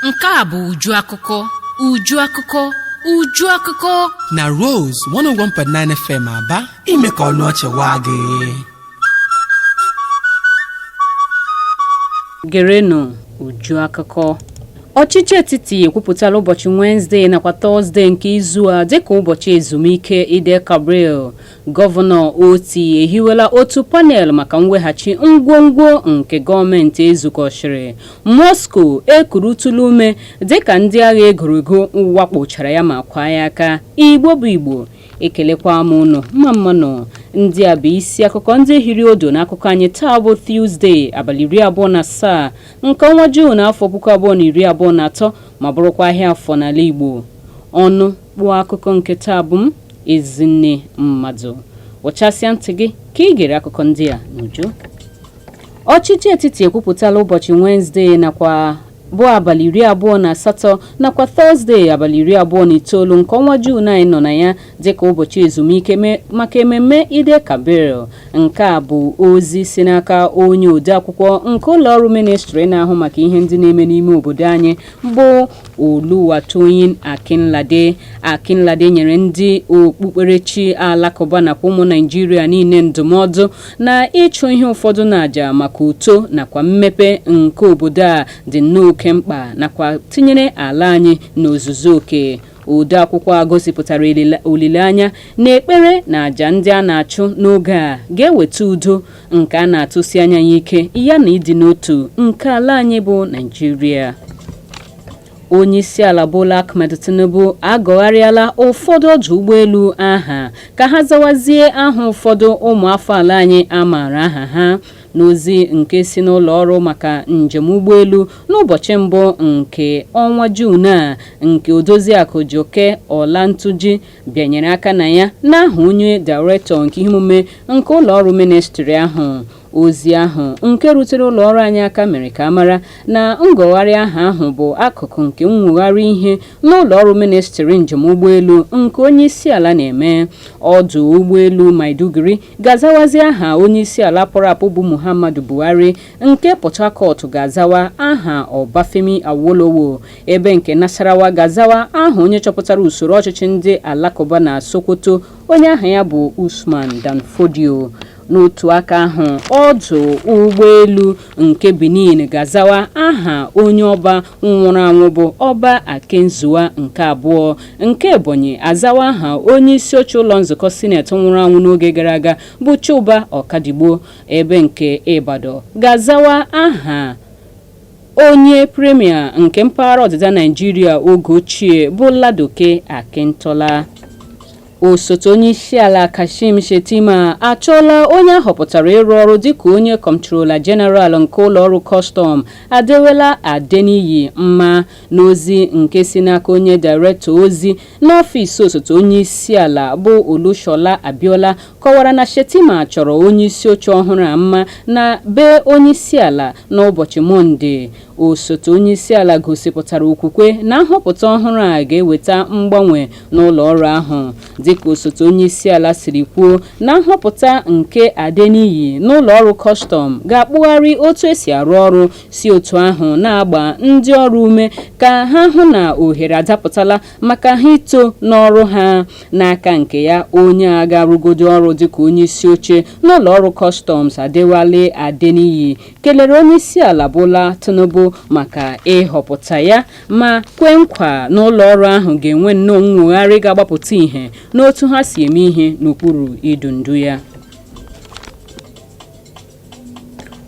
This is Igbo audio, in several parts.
Nke a bụ uju akụkọ, uju akụkọ, uju akụkọ. Na Rose 101.9 FM Aba, ime ka ọnụ ọchị waa gị. Gerenụ uju akụkọ. Ọchịchị etiti ekwupụtala ụbọchị Wenezdee nakwa Tọzdee nke izu a dịka ụbọchị ezumike Eid-el-Kabir. Gọvanọ Oti ehiwela otu panel maka mweghachi ngwongwo nke gọọmenti ezukọchiri. Moscow ekurutụla ume dịka ndị agha egoro ego wakpochara ya ma kwaa ya aka. Igbo bụ Igbo, ekelekwa m unu, mma mma nụ. Ndị a bụ isi akụkọ ndị hiri odo n'akụkọ anyị taa bụ Tuzdee, abalị 27 nke ọnwa Juun, afọ 2023, ma bụrụkwa ahịa Afọ n'ala Igbo. Ọnụ kpụọ akụkọ nke taa bụ m, Ezinne Mmadụ. Wụchasịa ntị gị ka ị gere akụkọ ndị a n'uju. Ọchịchị etiti ekwupụtala ụbọchị Wenezdee nakwa bụ abalị 28 nakwa Tọzdee, abalị 29 nke ọnwa Juun anyị nọ na ya dịka ụbọchị ezumike maka ememme Eid-el-Kabir. Nke a bụ ozi si n'aka onye odeakwụkwọ nke ụlọọrụ ministrị na-ahụ maka ihe ndị na-eme n'ime obodo anyị bụ Oluwatoyin Akinlade. Akinlade nyere ndị okpukperechi alakụba nakwa ụmụ Naịjirịa niile ndụmọdụ na ịchụ ihe ụfọdụ n'àjà maka uto nakwa mmepe nke obodo a dị nnọọ oke mkpa, nakwa tinyere ala anyị n'ozuzu oke. Odeakwụkwọ a gosipụtara olileanya na ekpere na àjà ndị a na-achụ n'oge a ga-eweta udo nke a na-atụsi anya ya ike, ya na ịdị n'otu nke ala anyị bụ Naịjirịa. Onyeisiala Bola Ahmed Tinubu agọgharịala ụfọdụ ọdụ ụgbọelu aha ka ha zawazie aha ụfọdụ ụmụafọ ala anyị a maara aha ha. N'ozi nke si n'ụlọ ọrụ maka njem ụgbọelu n'ụbọchị mbụ nke ọnwa Juun a, nke Odoziakụ Joke Ọlantụji bịanyere aka na ya n'aha onye dairektọ nke ihe omume nke ụlọ ọrụ ministrị ahụ, ozi ahụ nke rutere ụlọ ọrụ anyị aka mere ka a mara na ngọgharị aha ahụ bụ akụkụ nke nnwogharị ihe n'ụlọ ọrụ ministrị njem ụgbọelu nke onye isi ala na-eme. Ọdụ ụgbọelu Maiduguri ga-azawazi aha onye isi ala pụrụ apụ bụ Muhammadu Buhari, nke Port Harcourt ga-azawa aha Obafemi Awolowo, ebe nke Nasarawa ga-azawa aha onye chọpụtara usoro ọchịchị ndị alakụba na Sokoto, onye aha ya bụ Usman Dan Fodio. N'otu aka ahụ, ọdụ ụgbọelu nke Benin ga-azawa aha onye ọba nwụrụ anwụ bụ Ọba Akenzua nke abụọ, nke Ebonyi azawa aha onye isi oche ụlọ nzukọ sineti nwụrụ anwụ n'oge gara aga bụ Chuba Ọkadigbo, ebe nke Ibadan ga-azawa aha onye premier nke mpaghara ọdịda Naịjirịa oge ochie bụ Ladoke Akintola. Osote onyeisiala Kashim Shettima achọọla onye a họpụtara ịrụ ọrụ dịka onye Comptroller General nke ụlọọrụ kọstọm, Adewale Adeniyi, mma. N'ozi nke si n'aka onye dairektọ ozi n'ọfịs osote onyeisiala bụ Olushola Abiola, kọwara na Shettima chọrọ onyeisi oche ọhụrụ a mma na be onyeisiala n'ụbọchị Mọnde. Osote onyeisiala gosipụtara okwukwe na nhọpụta ọhụrụ a ga-eweta mgbanwe n'ụlọ ọrụ ahụ. Dịka osote onyeisiala siri kwuo, na nhọpụta nke Adeniyi n'ụlọ ọrụ kọstọm ga-akpụgharị otu esi arụ ọrụ, si otu ahụ na-agba ndị ọrụ ume ka ha hụ na ohere adapụtala maka ha ito n'ọrụ ha. N'aka nke ya, onye a ga-arụgodo ọrụ dịka onye isi oche n'ụlọ ọrụ kọstọms, Adewale Adeniyi, kelere onyeisiala Bola Tinubu maka ịhọpụta ya, ma kwee nkwa na ụlọ ọrụ ahụ ga-enwe nnọọ nnwogharị ga-agbapụta ìhè n'otu ha si eme ihe n'okpuru idu ndu ya.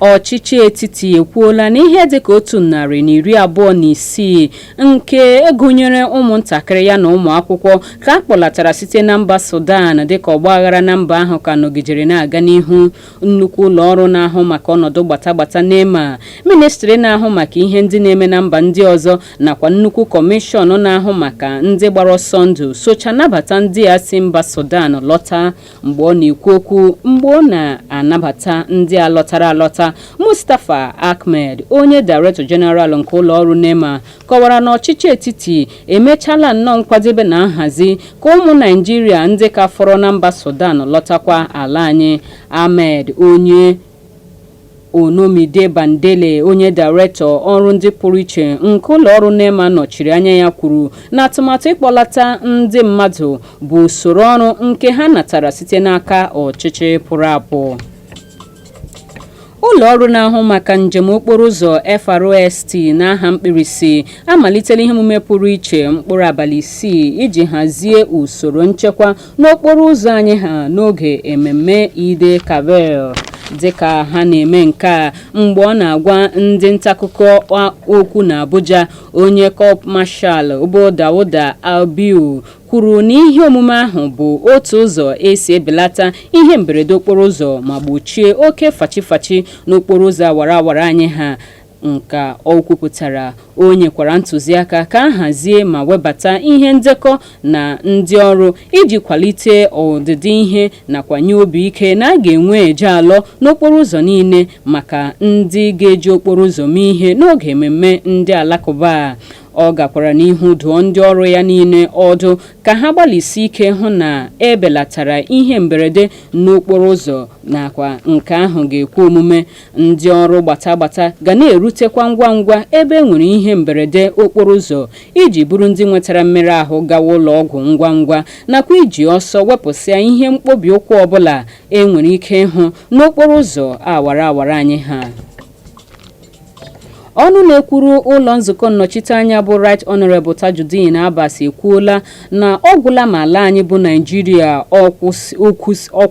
Ọchịchị etiti ekwuola na ihe dịka 126 nke gụnyere ụmụntakịrị ya na ụmụ akwụkwọ ka a kpọlatara site na mba Sudan dịka ọgbaghara na mba ahụ ka nọgidere na-aga n'ihu. Nnukwu ụlọ ọrụ na-ahụ maka ọnọdụ gbatagbata NEMA, ministrị na-ahụ maka ihe ndị na-eme na mba ndị ọzọ nakwa nnukwu kọmishọn na-ahụ maka ndị gbara ọsọ ndụ socha nabata ndị a si mba Sudan lọta. Mgbe ọ na-ekwu okwu mgbe ọ na-anabata ndị a lọtara alọta, Mustapha Ahmed, onye Director General nke ụlọ ọrụ NEMA, kọwara na ọchịchị etiti emechala nnọọ nkwadebe na nhazi ka ụmụ Naịjirịa ndị ka fọrọ na mba Sudan lọtakwa ala anyị. Ahmed, onye Onomide Bandele, onye dairektọ ọrụ ndị pụrụ iche nke ụlọọrụ NEMA nọchiri anya ya, kwuru na atụmatụ ịkpọlata ndị mmadụ bụ usoro ọrụ nke ha natara site n'aka ọchịchị pụrụ apụ. Ụlọ ọrụ na-ahụ maka njem okporo ụzọ FRST n'aha mkpirisi amalitela ihe omume pụrụ iche mkpụrụ abalị 6 iji hazie usoro nchekwa n'okporo ụzọ anyị ha n'oge ememme Eid Kabir. Dịka ha na-eme nke a, mgbe ọ na-agwa ndị ntaakụkọ okwu na Abuja, onye Corps Marshal bụ Dauda Albiu kwuru na ihe omume ahụ bụ otu ụzọ esi ebelata ihe mberede okporo ụzọ ma gbochie oke fachi-fachi n'okporo ụzọ awara awara anyị ha. Nka o kwupụtara, o nyekwara ntụziaka ka a hazie ma webata ihe ndekọ na ndị ọrụ iji kwalite ọdịdị ihe nakwa nye obi ike na a ga-enwe eje alọ n'okporo ụzọ niile maka ndị ga-eji okporo ụzọ mee ihe n'oge ememme ndị Alakụba. Ọ gakwara n'ihu dụọ ndị ọrụ ya niile ọdụ ka ha gbalịsie ike hụ na ebelatara ihe mberede n'okporo ụzọ, nakwa nke ahụ ga-ekwe omume, ndị ọrụ gbata gbata ga na-erutekwa ngwa ngwa ebe e nwere ihe mberede okporo ụzọ iji buru ndị nwetara mmerụ ahụ gawa ụlọ ọgwụ ngwa ngwa, nakwa iji ọsọ wepụsịa ihe mkpobi ụkwụ ọbụla e nwere ike ịhụ n'okporo ụzọ awara awara anyị ha. Ọnụ na-ekwuru ụlọ nzukọ nnọchiteanya bụ Right Honorable Tajudeen Abbas ekwuola na ọ gwụla ma ala anyị bụ Naijiria ọ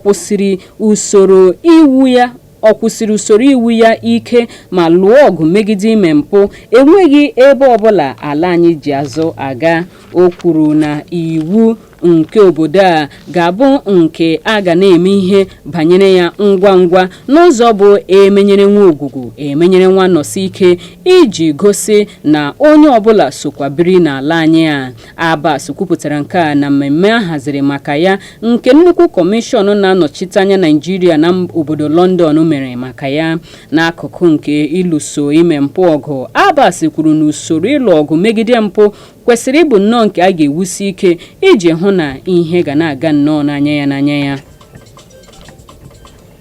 kwụsịrị usoro iwu ya, ọ kwụsịrị usoro iwu ya ike ma lụọ ọgụ megide ime mpụ, enweghị ebe ọbụla ala anyị ji azụ aga. O kwuru na iwu nke obodo a ga-abụ nke a ga na-eme ihe banyere ya ngwa ngwa n'ụzọ bụ emenyere nwa ogwugwu emenyere nwa nọsi ike, iji gosi na onye ọbụla sokwa biri n'ala anyị a. Abbas kwupụtara nke a na mmemme a haziri maka ya nke nnukwu kọmishọn na-anọchite anya Naijiria na obodo London mere maka ya. N'akụkụ nke ịlụso ime mpụ ọgụ, Abbas kwuru na usoro ịlụ ọgụ megide mpụ kwesịrị ịbụ nnọọ nke a ga-ewusi ike iji hụ na ihe ga na-aga nnọọ n'anya ya n'anya ya.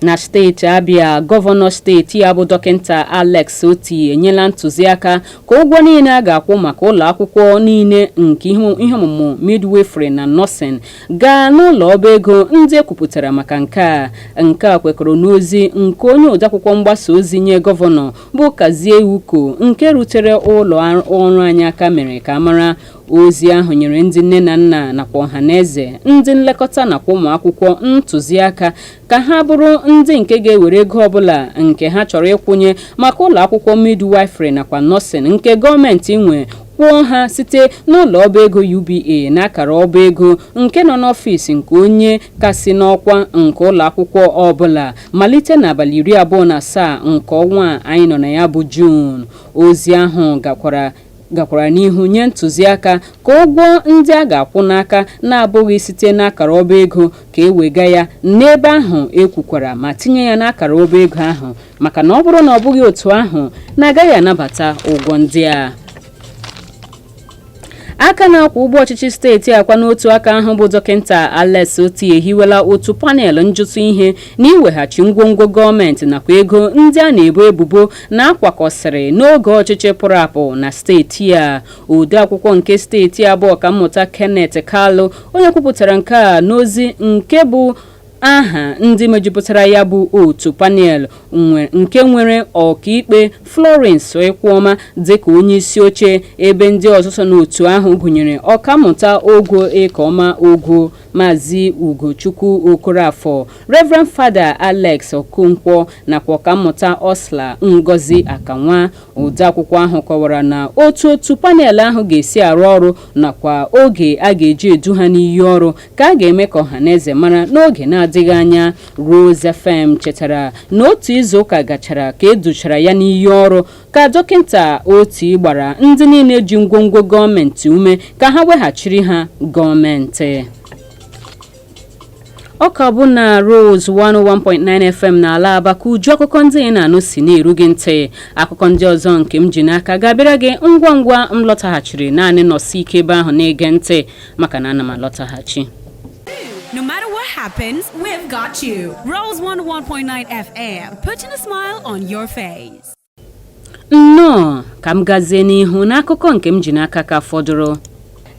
Na steeti Abịa, gọvanọ steeti ya bụ Dọkịta Alex Otti enyela ntụziaka ka ụgwọ niile a ga-akwụ maka ụlọ akwụkwọ niile nke ihe ọmụmụ midwifery na nursing gaa n'ụlọ ọba ego ndị ekwupụtara maka nke a. Nke a kwekọrọ n'ozi nke onye odeakwụkwọ mgbasa ozi nye gọvanọ bụ Kazie Uko nke rutere ụlọ ọrụ anyị aka mere ka a mara. Ozi ahụ nyere ndị nne na nna nakwa ọha na eze, ndị nlekọta nakwa ụmụ akwụkwọ ntụziaka ka ha bụrụ ndị nke ga-ewere ego ọbụla nke ha chọrọ ịkwụnye maka ụlọ akwụkwọ midwifery nakwa nursing nke gọọmenti nwe kwụọ ha site n'ụlọ ọba ego UBA n'akara ọba ego nke nọ n'ọfịs nke onye kasị n'ọkwa nke ụlọ akwụkwọ ọbụla malite n'abalị 27 nke ọnwa anyị nọ na ya bụ Juun. Ozi ahụ gakwara n'ihu nye ntụziaka ka ụgwọ ndị a ga-akwụ n'aka na-abụghị site n'akara ọba ego ka e wega ya n'ebe ahụ ekwukwara ma tinye ya n'akara ọba ego ahụ, maka na ọ bụrụ na ọ bụghị otu ahụ, na-agaghị anabata ụgwọ ndị a. Aka na-akwụ ụgbọ ọchịchị steeti akwa n'otu aka ahụ bụ Dọkịta Alex Otti ehiwela otu panel njụtụ ihe na iweghachi ngwongwo gọọmenti nakwa ego ndị a na-ebo ebubo na akwakọsịrị n'oge ọchịchị pụrụ apụ na steeti a. Odeakwụkwọ nke steeti abụọ Ọkammụta Kenneth Kalu, onye kwupụtara nke a n'ozi nke bụ aha ndị mejupụtara ya bụ otu panel nke nwere ọkaikpe Florence Ikwuoma dịka onye isi oche, ebe ndị ọzọ so n'otu ahụ gụnyere Ọkammụta Ogo Ekeọma Ogo, Maazị Ugochukwu Okorafor, Reverend Father Alex Okonkwo nakwa Ọkammụta Osla Ngozi Akanwa. Odeakwụkwọ ahụ kọwara na otu panel ahụ ga-esi arụ ọrụ nakwa oge a ga-eji edu ha n'iyi ọrụ ka a ga-eme ka ọha na eze mara n'oge na-adịghị anya. Rose FM chetara na otu izu ụka gachara ka educhara ya n'iyi ọrụ ka Dọkịta Otti gbara ndị niile ji ngwongwo gọọmenti ume ka ha weghachiri ha gọọmenti. Ọ ka bụ na Rose 101.9 FM n'ala Aba ka uju akụkọ ndị ị na-anụ si na-eru gị ntị. Akụkọ ndị ọzọ nke m ji n'aka ga-abịara gị ngwa ngwa m lọtaghachiri. Naanị nọsi ike ebe ahụ na-ege ntị, maka na ana m alọtaghachi. No matter what happens, we've got you. Rose 101.9 FM, putting a smile on your face. Nnọọ, ka m gazie n'ihu n'akụkọ nke m ji n'aka ka fọdụrụ.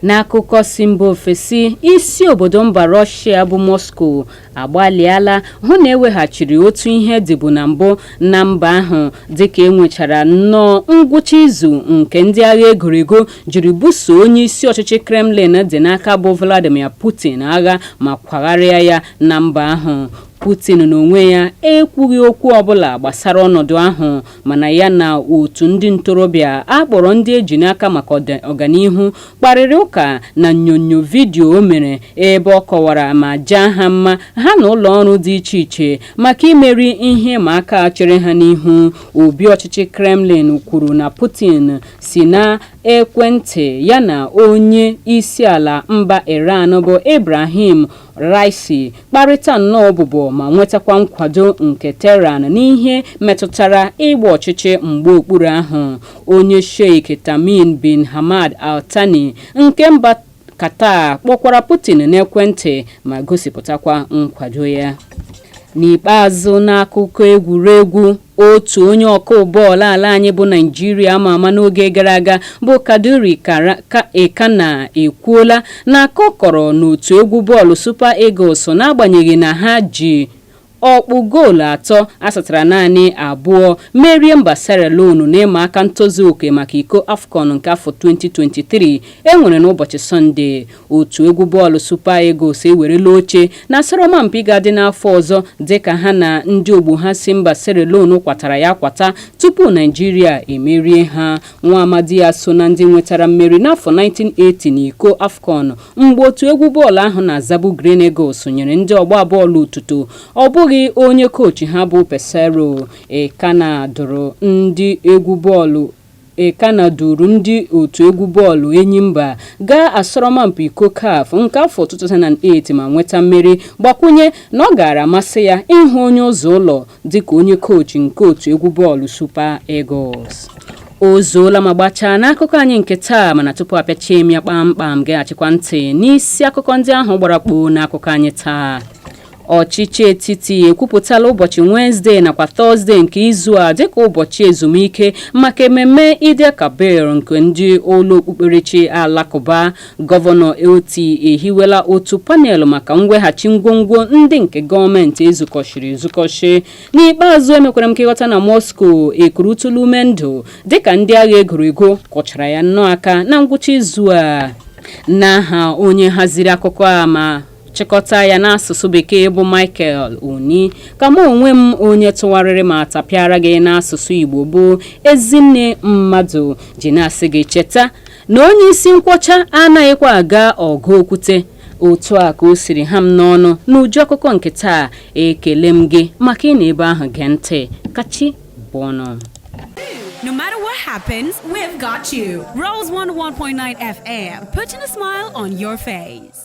N'akụkọ si mba ofesi, isi obodo mba Rọshia bụ Moscow agbalịala hụ na eweghachiri otu ihe dịbu na mbụ na mba ahụ, dịka enwechara nnọọ ngwụcha izu nke ndị agha egorego jiri buso onye isi ọchịchị Kremlin dị n'aka bụ Vladimir Putin agha ma kwagharịa ya na mba ahụ. Putin n'onwe ya ekwughị okwu ọbụla gbasara ọnọdụ ahụ, mana ya na otu ndị ntorobịa akpọrọ ndị eji n'aka maka ọganihu kparịrị ụka na nnyonyo vidiyo o mere, ebe ọ kọwara ma jaa ha mma, ha na ụlọ ọrụ dị iche iche, maka imeri ihe ma aka chere ha n'ihu. Obi ọchịchị Kremlin kwuru na Putin si na ekwentị ya na onye isi ala mba Iran bụ Ibrahim Raisi kparịta nnọọ ụbụbọ ma nwetakwa nkwado nke Tehran n'ihe metụtara ịgba ọchịchị mgbe okpuru ahụ. Onye Sheikh Tamim bin Hamad Al Thani nke mba Qatar kpọkwara Putin n'ekwentị ma gosipụtakwa nkwado ya. N'ikpeazụ, n'akụkọ egwuregwu, otu onye ọkụ bọọlụ ala anyị bụ Naijiria ama ama n'oge gara aga bụ Kadiri Ekana ekwuola na akọ kọrọ n'otu egwu bọọlụ Super Eagles, n'agbanyeghị na ha ji ọkpụ goolu 3 asatara naanị 2 merie mba Sierra Leone n'ịma aka ntozu oke maka iko AFCON nke afọ 2023 e nwere n'ụbọchị Sọnde. Otu egwu bọọlụ Super Eagles ewerela oche na asọrọmpi ga-adị n'afọ ọzọ, dịka ha na ndị ogbo ha si mba Sierra Leone kwatara ya akwata tupu Naijiria emerie ha. Nwa amadi ya so na ndị nwetara mmeri n'afọ 1980 n'iko AFCON, mgbe otu egwu bọọlụ ahụ na-azabu Green Eagles nyere ndị ọgba bọọlụ otuto, ọ bụghị onye kochi ha bụ Peseiro. Ekana dụrụ ndị egwu bọọlụ Ekana duru ndị otu egwu bọọlụ Enyimba gaa asọrọmpi iko CAF nke afọ 2008 ma nweta mmeri, gbakwunye na ọ gaara amasị ya ịhụ onye ụzọ ụlọ dịka onye kochi nke otu egwu bọọlụ Super Eagles. O zuola ma gbachaa n'akụkọ anyị nke taa, mana tupu apịachie m ya kpamkpam, gaghachikwa ntị n'isi akụkọ ndị ahụ gbara kpoo n'akụkọ anyị taa. Ọchịchị etiti ekwupụtala ụbọchị Wenezdee nakwa Tọzdee nke izu a dịka ụbọchị ezumike maka ememme Eid Kabir nke ndị ụlọ okpukperechi Alakụba. Gọvanọ Oti ehiwela otu panel maka mweghachi ngwongwo ndị nke gọọmenti ezukọchiri ezukọchi. N'ikpeazụ, emekwara m ka ịghọta na Moscow ekurutula ume ndụ dịka ndị agha egoro ego kọchara ya nnọọ aka na ngwụcha izu a. N'aha onye haziri akụkọ a ma chịkọta ya n'asụsụ Bekee bụ Michael Oni, ka mụ onwe m onye tụgharịrị ma tapịara gị n'asụsụ Igbo bụ Ezinne Mmadụ ji na-asị gị cheta na onye isi nkwọcha anaghịkwa aga ọgụ okwute. Otu a ka o siri ha m n'ọnụ n'uju akụkọ nke taa. Ekele m gị maka ị na ebe ahụ gee ntị. Kachi bụọnụ. No matter what happens, we've got you. Rose 101.9 FM, putting a smile on your face.